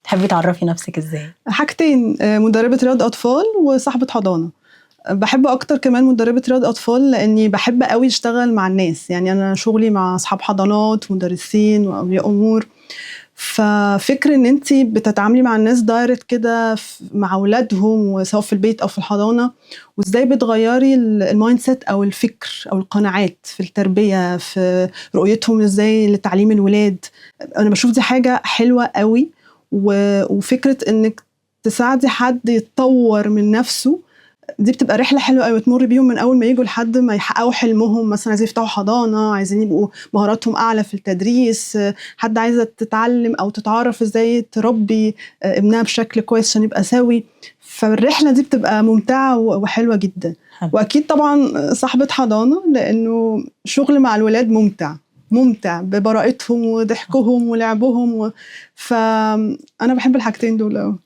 تحبي تعرفي نفسك ازاي؟ حاجتين، مدربة رياض أطفال وصاحبة حضانة. بحب أكتر كمان مدربة رياض أطفال لأني بحب قوي أشتغل مع الناس، يعني أنا شغلي مع أصحاب حضانات ومدرسين وأولياء أمور، ففكر إن أنتي بتتعاملي مع الناس direct كده مع أولادهم وسواء في البيت أو في الحضانة، وإزاي بتغيري ال mindset أو الفكر أو القناعات في التربية، في رؤيتهم إزاي لتعليم الولاد. أنا بشوف دي حاجة حلوة قوي، وفكرة إنك تساعدي حد يتطور من نفسه دي بتبقى رحلة حلوة قوي تمر بيهم من أول ما يجوا لحد ما يحققوا حلمهم. مثلا عايزين يفتحوا حضانة، عايزين يبقوا مهاراتهم أعلى في التدريس، حد عايزة تتعلم أو تتعرف إزاي تربي ابنها بشكل كويس عشان يبقى سوي. فالرحلة دي بتبقى ممتعة وحلوة جدا. حلو. وأكيد طبعا صاحبة حضانة، لأنه شغل مع الولاد ممتع، ممتع ببراءتهم وضحكهم ولعبهم فأنا بحب الحاجتين دول أوي.